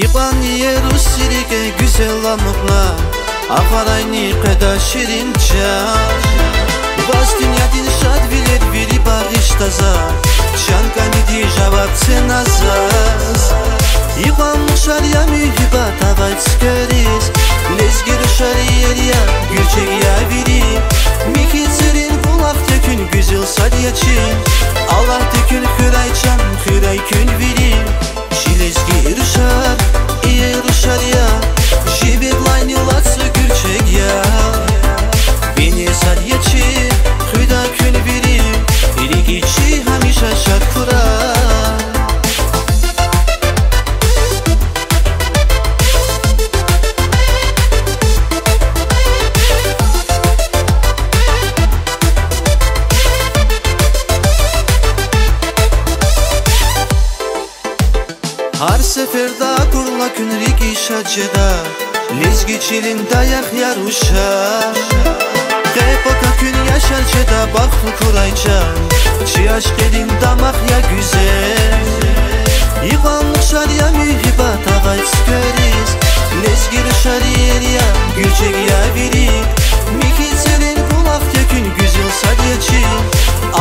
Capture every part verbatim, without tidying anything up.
Икьван иер руси рикӀе гуьзел амукьна, ахварайни къведа ширин чан. Ваз дуьньядин шадвилер вири багъишда заз, чан кӀаниди жаваб це на заз. Икьван рушар я, муьгьуьббат авай цуьквериз, лезги рушар иер я, гуьрчег я вири. Михьи церин булах текуьн гуьзел сад я чи, Аллагьди куьн хуьрай чан, хуьрай куьн вири. Чи лезги рушар, иер рушар я, чи бедлайни лацу гуьрчег я. Бине сад я чи, хуьда куьн вири, рикӀи чи гьамиша шад хьурай. Гьар сеферда акурла куьн рикӀи шад жеда, лезги чилин даях я рушар. Къе-пака куьн яшар жеда, бахтлу хьурай чан, чи ашкъидин дамах я гуьзел. Икьван рушар я, муьгьуьббат авай цуьквериз, лезги рушар иер я, гуьрчег я вири. Михьи церин булах текуьн гуьзел сад я чи,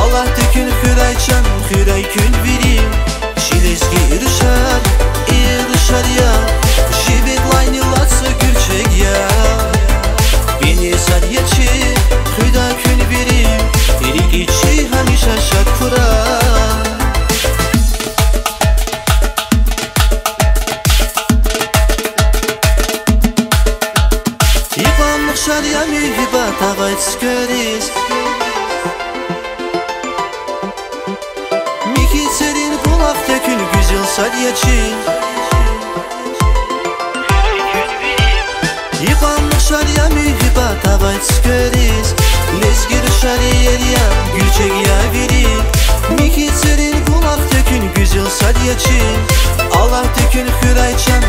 Аллагьди куьн хуьрай чан, хуьрай куьн вири. Чи лезги рушар, иер рушар я, чи бедлайни лацу гуьрчег я. Бине сад я чи, хуьда куьн вири, рикӀи чи гьамиша шад хьурай. Икьван рушар я, муьгьуьббат авай цуьквериз, михьи церин булах текуьн гуьзел сад я чи. Икьван рушар я, муьгьуьббат авай цуьквериз, лезги рушар иер я, гуьрчег я вири. Михьи церин булах текуьн гуьзел сад я чи, Аллагьди куьн хуьрай чан,